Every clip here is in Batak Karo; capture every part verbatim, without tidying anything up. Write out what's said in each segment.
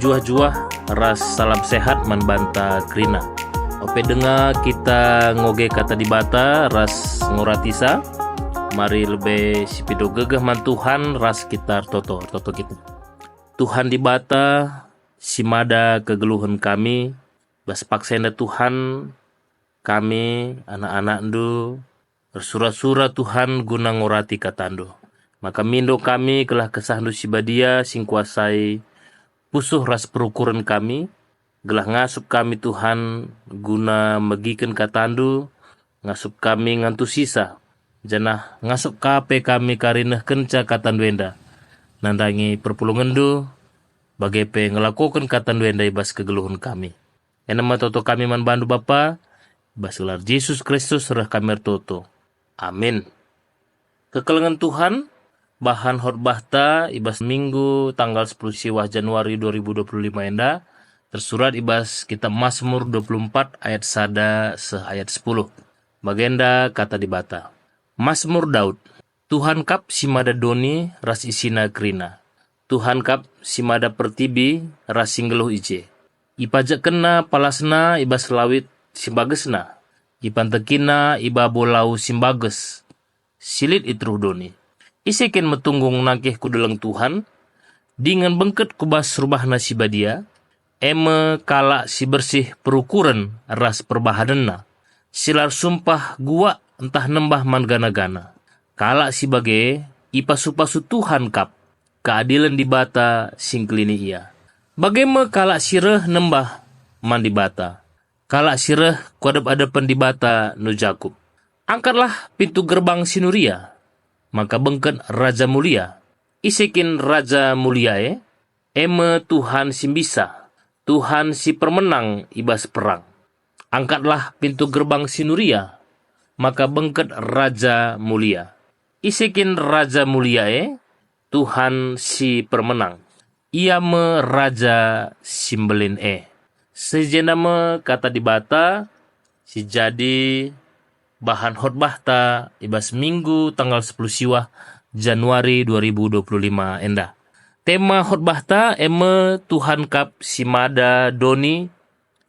Juah-juah ras salam sehat man banta kerina. Ope denga kita ngoge Kata Dibata ras nguratisa, mari lebe sipindo gegeh man Tuhan ras kita ertoto, ertoto kita. Tuhan Dibata, si mada kegeluhen kami, bas paksa enda Tuhan, kami, anak-anakNdu, ersura-sura Tuhan guna ngurati KataNdu. Maka mindo kami gelah KesahNdu si Badia si ngkuasai pusuh ras perukuren kami, gelah ngasup kami Tuhan guna megiken KataNdu, ngasup kami ngantusisa, janah ngasup ka pe kami karinehkenca KataNdu enda, nandangi perpulungenNdu, bage pe ngelakoken KataNdu enda i bas kegeluhen kami. Enda me toto kami man baNdu Bapa, i bas gelar Jesus Kristus reh kami ertoto. Amin. Kekelengen Tuhan, bahan khotbahta i bas Minggu tanggal sepuluh siwah Januari dua ribu dua puluh lima enda tersurat i bas Kitab Masmur dua puluh empat ayat sada seh ayat sepuluh. Bagenda Kata Dibata. Masmur Daud. Tuhan kap si mada doni ras isina kerina. Tuhan kap si mada pertibi ras si nggeluh i je. IpajekkenNa palasNa i bas lawit si mbagesNa. IpantekinNa i babo lau si mbages, si lit i teruh doni. Ise kin metunggung nangkih ku deleng Tuhan, dingen bengket ku bas rumahNa si badia? E me kalak si bersih perukuren ras perbahanenna, si la ersumpah guak ntah nembah man gana-gana. Kalak si bage ipasu-pasu Tuhan kap, keadilen Dibata si ngkelini ia. Bage me kalak si reh nembah man Dibata, kalak si reh ku adep-adepen Dibata nu Jakup. Angkatlah pintu gerbang si nuria, maka bengket Raja Mulia. Ise kin Raja Mulia e? E me Tuhan si mbisa, Tuhan si permenang i bas perang. Angkatlah pintu gerbang si nuria, maka bengket Raja Mulia. Ise kin Raja Mulia e? Tuhan si permenang. Ia me Raja si mbelin e. Seh jenda me Kata Dibata si jadi bahan khotbahta i bas Minggu tanggal sepuluh siwah Januari dua ribu dua puluh lima enda. Tema khotbahta e me Tuhan kap si mada doni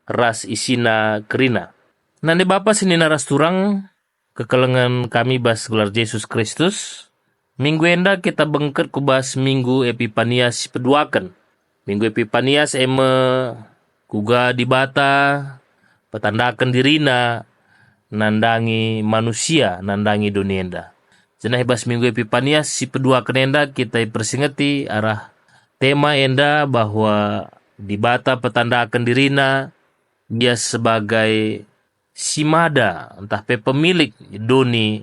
ras isina kerina. Nande bapa senina ras turang, kekelengen kami bas gelar Jesus Kristus, minggu enda kita bengket ku bas Minggu Epipanias si peduaken. Minggu Epipanias e me kuga Dibata petandaken diriNa nandangi manusia, nandangi doni enda. Janah i bas Minggu Epipanias si peduaken enda kita ipersingeti arah tema enda bahwa Dibata petandaken diriNa, Ia sebagai si mada ntah pe pemilik doni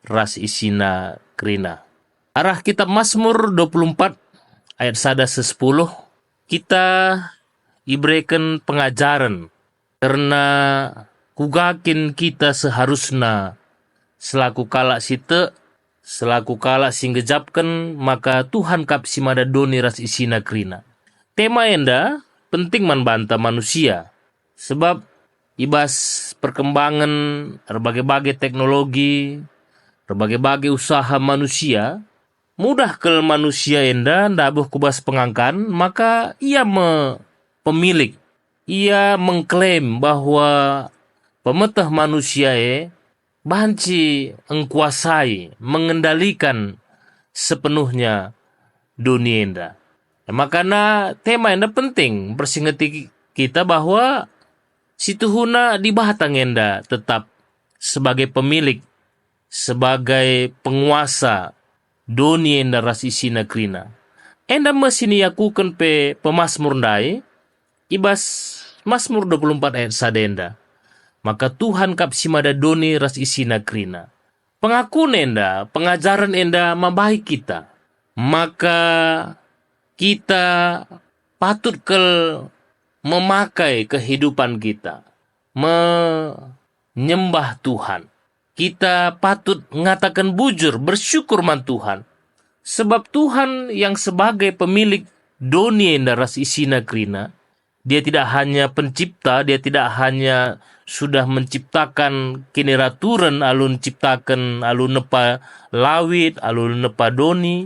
ras isina kerina. Arah Kitab Masmur dua puluh empat ayat sada seh sepuluh, kita ibereken pengajaren kerna kuga kin kita seharusna selaku kalak si tek, selaku kalak si nggejapken maka Tuhan kap si mada doni ras isina kerina. Tema enda penting man banta manusia, sebab i bas perkembangen erbage-bage teknologi, erbage-bage usaha manusia, mudah kal manusia enda ndabuh ku bas pengangkan, maka ia me pemilik. Ia mengklaim bahwa pemeteh manusia e banci engkuasai, mengendalikan sepenuhnya doni enda. Makana tema enda penting mpersingeti kita bahwa situhuna Dibata nge enda tetap sebagai pemilik, sebagai penguasa doni enda ras isina kerina. Enda me si niakuken pe pemasmur ndai i bas Masmur dua puluh empat ayat sada enda, maka Tuhan kap si mada doni ras isina kerina. Pengakun enda, pengajaren enda mambahi kita, maka kita patut kal memakai kehidupan kita menyembah Tuhan. Kita patut ngataken bujur, bersyukur man Tuhan. Sebab Tuhan yang sebagai pemilik doni enda ras isina kerina, Dia tidak hanya pencipta, Dia tidak hanya sudah menciptakan kiniraturen alu nciptaken, alu nepa lawit, alu nepa doni,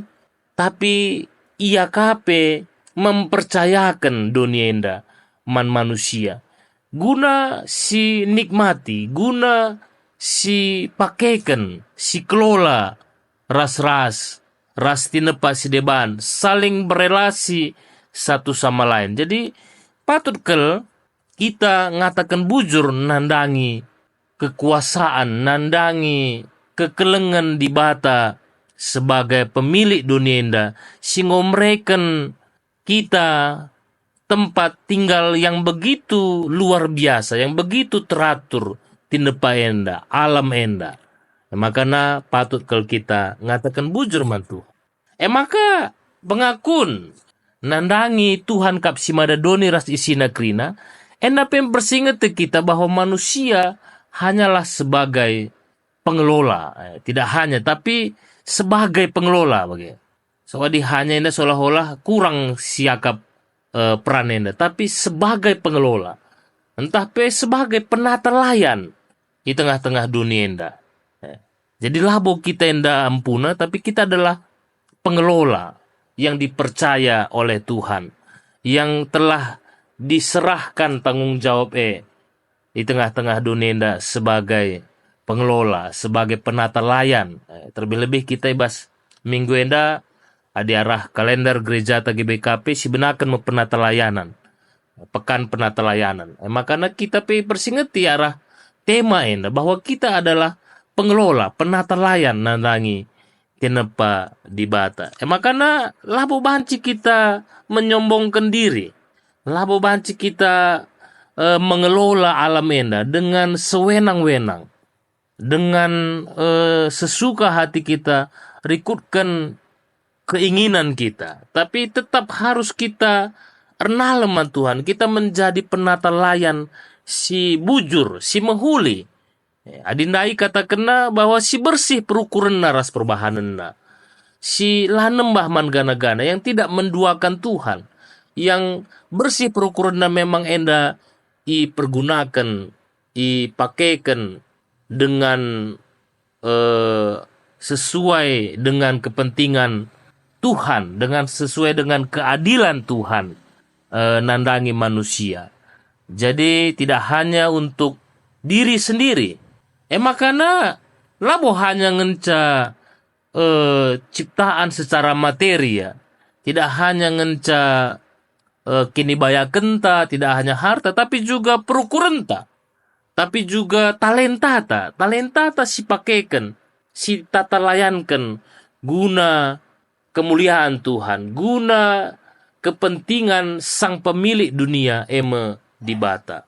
tapi Ia ka pe mempercayaken doni enda man manusia, guna sinikmati, guna sipakeken, sikelola ras-ras, ras tinepa si deban, saling berelasi satu sama lain. Jadi, patut kal kita ngataken bujur nandangi kekuasaan, nandangi kekelengen Dibata sebagai pemilik doni enda, si enggo mereken kita tempat tinggal yang begitu luar biasa, yang begitu teratur, tinepa enda, alam enda. Makana patut kal kita ngataken bujur man Tuhan. E maka, pengakun nandangi Tuhan kap si mada doni ras isina kerina, enda pe mpersingeti kita bahwa manusia hanyalah sebagai pengelola, eh, tidak hanya, tapi sebagai pengelola bage. So, adi hanya enda seolah-olah kurang siakap, eh, peran enda, tapi sebagai pengelola, ntah pe sebagai penata layan i tengah-tengah doni enda. Eh, jadi labo kita enda empuna, tapi kita adalah pengelola yang dipercaya oleh Tuhan, yang telah diserahkan tanggung jawab e i tengah-tengah doni enda sebagai pengelola, sebagai penata layan. Eh, terlebih-lebih kita i bas minggu enda, adi arah kalender gereja G B K P, sibenaken me penata layanan, pekan penata layanan. Eh, makana kita pe persingeti arah tema enda, bahwa kita adalah pengelola, penata layan nandangi tinepa Dibata. E makana labo banci kita menyombongken diri, labo banci kita, eh, mengelola alam enda dengan sewenang-wenang, dengan, eh, sesuka hati kita rikutken keinginan kita, tapi tetap harus kita ernalem man Tuhan, kita menjadi penata layan si bujur, si mehuli. Eh, adi ndai katakenna bahwa si bersih perukurenna ras perbahanenna, si la nembah man gana-gana, yang tidak menduakan Tuhan, yang bersih perukurenna memang enda ipergunaken, ipakeken dengan, eh, sesuai dengan kepentingan Tuhan, dengan sesuai dengan keadilan Tuhan, eh, nandangi manusia. Jadi tidak hanya untuk diri sendiri. E makana labo hanya ngenca, eh, ciptaan secara materi, ya. Tidak hanya ngenca, eh, kinibayakenta, tidak hanya harta, tapi juga perukurenta, tapi juga talentata, talentata sipakeken, sitata layanken guna kemulian Tuhan, guna kepentingan Sang Pemilik dunia, e me Dibata.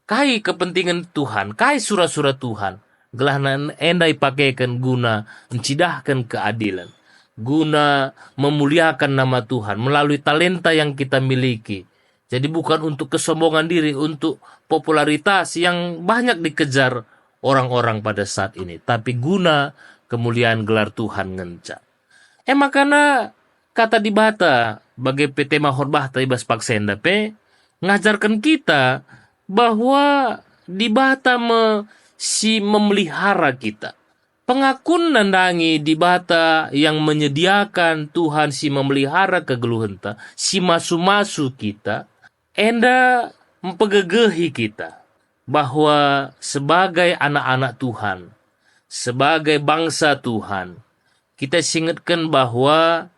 Kai kepentingan Tuhan, kai sura-sura Tuhan, gelah enda ipakeken guna ncidahken keadilen, guna memuliakan nama Tuhan melalui talenta yang kita miliki. Jadi bukan untuk kesombongan diri, untuk popularitas yang banyak dikejar orang-orang pada saat ini, tapi guna kemulian gelar Tuhan ngenca. E makana Kata Dibata, bage pe tema khotbahta i bas paksa enda pe, ngajarken kita bahwa Dibata me si memelihara kita. Pengakun nandangi Dibata yang menyediakan Tuhan si memelihara kegeluhenta, si masu-masu kita, enda mpegegehi kita bahwa sebagai anak-anak Tuhan, sebagai bangsa Tuhan, kita singetken bahwa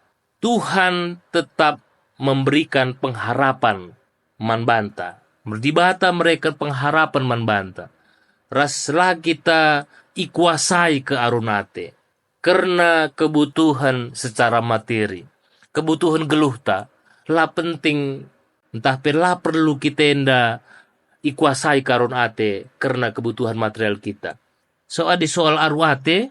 Tuhan tetap memberikan pengharapan man banta. Dibata mereken pengharapan man banta. Ras la kita ikuasai kearun ate kerna kebutuhen secara materi. Kebutuhen geluhta la penting, ntah pe la perlu kita enda ikuasai kearun ate kerna kebutuhen material kita. So, adi soal aru ate,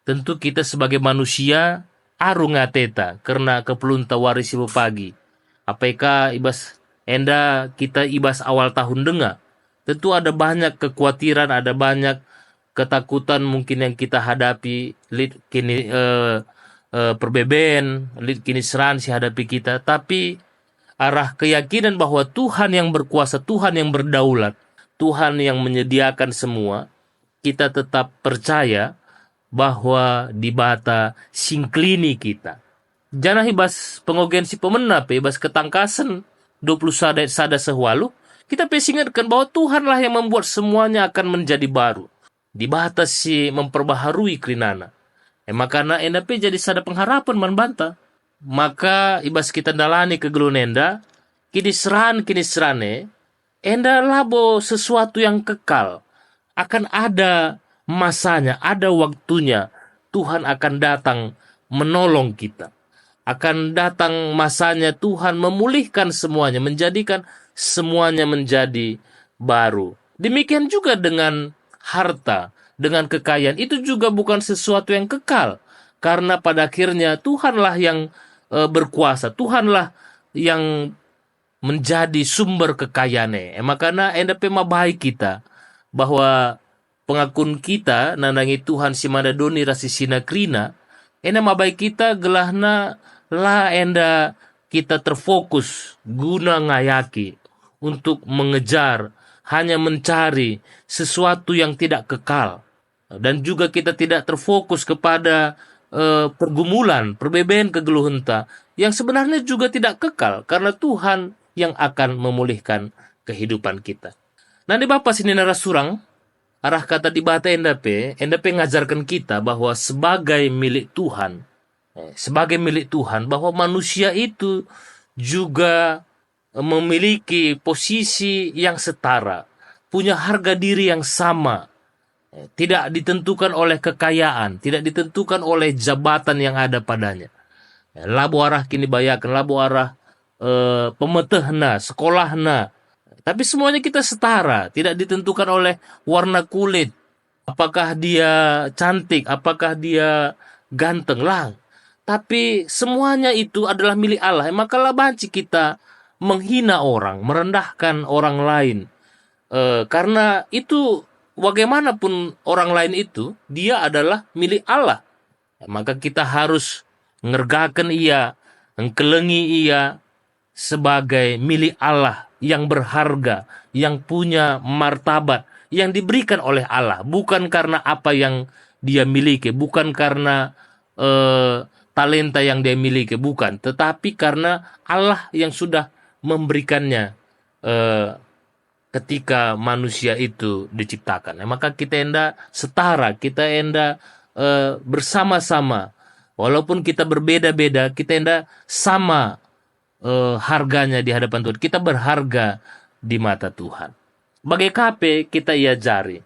tentu kita sebagai manusia aru nge ateta kerna keperlunta wari si pepagi. Apai ka i bas enda kita i bas awal tahun denga. Tentu ada banyak kekuatiran, ada banyak ketakutan mungkin yang kita hadapi, lit kini, eh, eh, perbeben, lit kiniseran si hadapi kita. Tapi arah keyakinan bahwa Tuhan yang berkuasa, Tuhan yang berdaulat, Tuhan yang menyediakan semua, kita tetap percaya bahwa Dibata singkelini kita. Janah i bas pengogen si pemena pe, i bas Ketangkasen dua puluh sada ayat sada seh waluh, kita pe singetken bahwa Tuhanlah yang membuat semuanya akan menjadi baru. Dibata si memperbaharui kerinana. E makana enda pe jadi sada pengharapen man banta. Maka i bas kita ndalani kegeluhen enda, kiniseran-kiniseran e, enda labo sesuatu yang kekal. Akan ada masanya, ada waktunya Tuhan akan datang menolong kita. Akan datang masanya Tuhan memulihkan semuanya, menjadikan semuanya menjadi baru. Demikian juga dengan harta, dengan kekayaan. Itu juga bukan sesuatu yang kekal. Karena pada akhirnya Tuhanlah yang, eh, berkuasa, Tuhanlah yang menjadi sumber kekayaan e. E makana enda pe mabai kita bahwa pengakun kita nandangi Tuhan si mada doni ras isina kerina, enda mabai kita gelahna la enda kita terfokus guna ngayaki untuk mengejar, hanya mencari sesuatu yang tidak kekal. Dan juga kita tidak terfokus kepada, eh, pergumulan, perbeben kegeluhenta yang sebenarnya juga tidak kekal, karena Tuhan yang akan memulihkan kehidupan kita. Nah, di bapa sini nara surang, arah kata Dibata enda pe, enda pe ngajarken kita bahwa sebagai milik Tuhan, eh, sebagai milik Tuhan, bahwa manusia itu juga memiliki posisi yang setara, punya harga diri yang sama, eh, tidak ditentukan oleh kekayaan, tidak ditentukan oleh jabatan yang ada padanya. Eh, labo arah kinibayaken, labo arah, eh, pemetehna, sekolahna. Tapi semuanya kita setara, tidak ditentukan oleh warna kulit, apakah dia cantik, apakah dia ganteng, lang. Tapi semuanya itu adalah milik Allah. Maka la banci kita menghina orang, merendahkan orang lain. Eh, karena itu bagaimanapun orang lain itu, dia adalah milik Allah. Maka kita harus ngergaken ia, engkelengi ia sebagai milik Allah yang berharga, yang punya martabat, yang diberikan oleh Allah, bukan karena apa yang dia miliki, bukan karena, eh, talenta yang dia miliki, bukan, tetapi karena Allah yang sudah memberikannya, eh, ketika manusia itu diciptakan. Nah, maka kita enda setara, kita enda, eh, bersama-sama. Walaupun kita berbeda-beda, kita enda sama, eh, harganya di hadapan Tuhan. Kita berharga di mata Tuhan. Bage ka pe kita iajari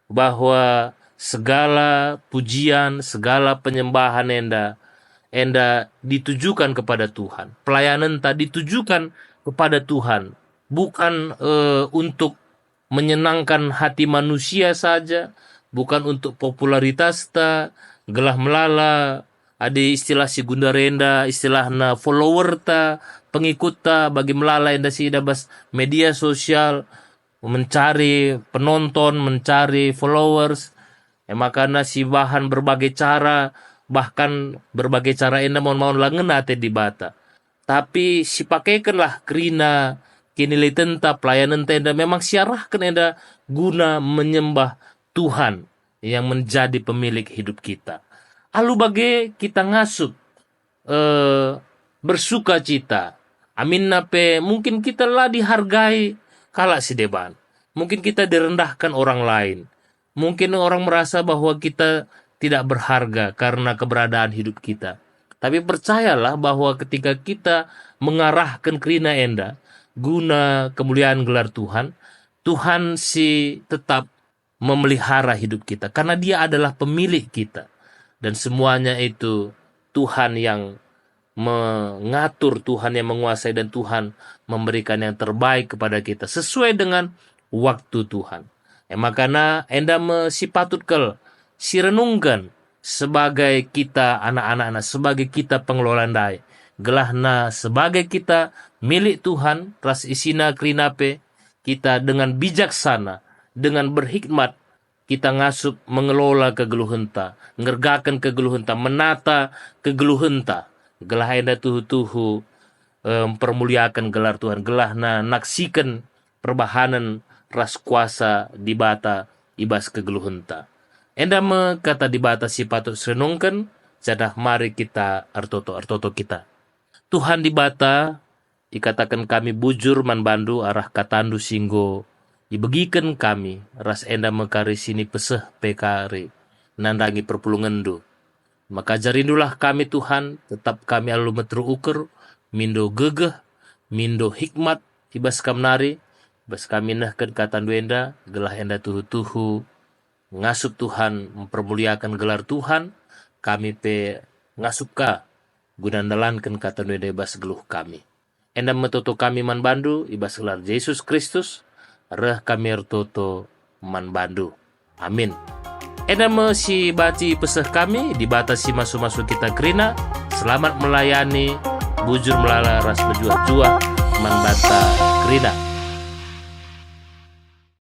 bahwa segala pujian, segala penyembahan enda, enda ditujukan kepada Tuhan. Pelayanenta ditujukan kepada Tuhan, bukan, eh, untuk menyenangkan hati manusia saja, bukan untuk popularitasta, gelah melala, adi istilah si gundar enda, istilahna followerta, pengikutta, bagi melala enda si ida bas media sosial, mencari penonton, mencari followers. E makana sibahan berbagai cara, bahkan berbagai cara enda maun-maun la ngena ate Dibata. Tapi sipakekenlah kerina kinilitenta, pelayanenta enda memang siarahken enda guna menyembah Tuhan yang menjadi pemilik hidup kita. Alu bage kita ngasup, eh, bersukacita. Aminna pe mungkin kita la dihargai kalak si deban. Mungkin kita direndahkan orang lain. Mungkin orang merasa bahwa kita tidak berharga karena keberadaan hidup kita. Tapi percayalah bahwa ketika kita mengarahken kerina enda guna kemuliaan gelar Tuhan, Tuhan si tetap memelihara hidup kita, karena Dia adalah pemilik kita. Dan semuanya itu Tuhan yang mengatur, Tuhan yang menguasai, dan Tuhan memberikan yang terbaik kepada kita sesuai dengan waktu Tuhan. E makana enda me si patut kal sirenungken sebagai kita anak-anakna, sebagai kita pengelola ndai. Gelahna sebagai kita milik Tuhan ras isina kerina pe, kita dengan bijaksana, dengan berhikmat, kita ngasup mengelola kegeluhenta, ngergaken kegeluhenta, menata kegeluhenta, gelah enda tuhu-tuhu, eh, mpermuliaken gelar Tuhan, gelahna naksiken perbahanen ras kuasa Dibata i bas kegeluhenta. Enda me kata Dibata si patut sirenungken, janah mari kita ertoto-ertoto kita. Tuhan Dibata, ikataken kami bujur man bandu arah katandu si enggo ibegiken kami, ras enda me kari si nipeseh pe kari nandangi perpulungenndu. Maka ajarindulah kami, Tuhan, tetap kami alu meteruk ukur, mindo gegeh, mindo hikmat i bas kam nari, bas kami nehken katandu enda, gelah enda tuhu-tuhu ngasup Tuhan, mempermuliaken gelar Tuhan, kami pe ngasup ka guna ndalanken katandu enda i bas geluh kami. Enda me toto kami man bandu i bas gelar Jesus Kristus, reh kami ertoto man bandu. Amin. Enda me si banci peseh kami, Dibata si masu-masu kita kerina, selamat melayani, bujur melala ras mejuah-juah man banta kerina.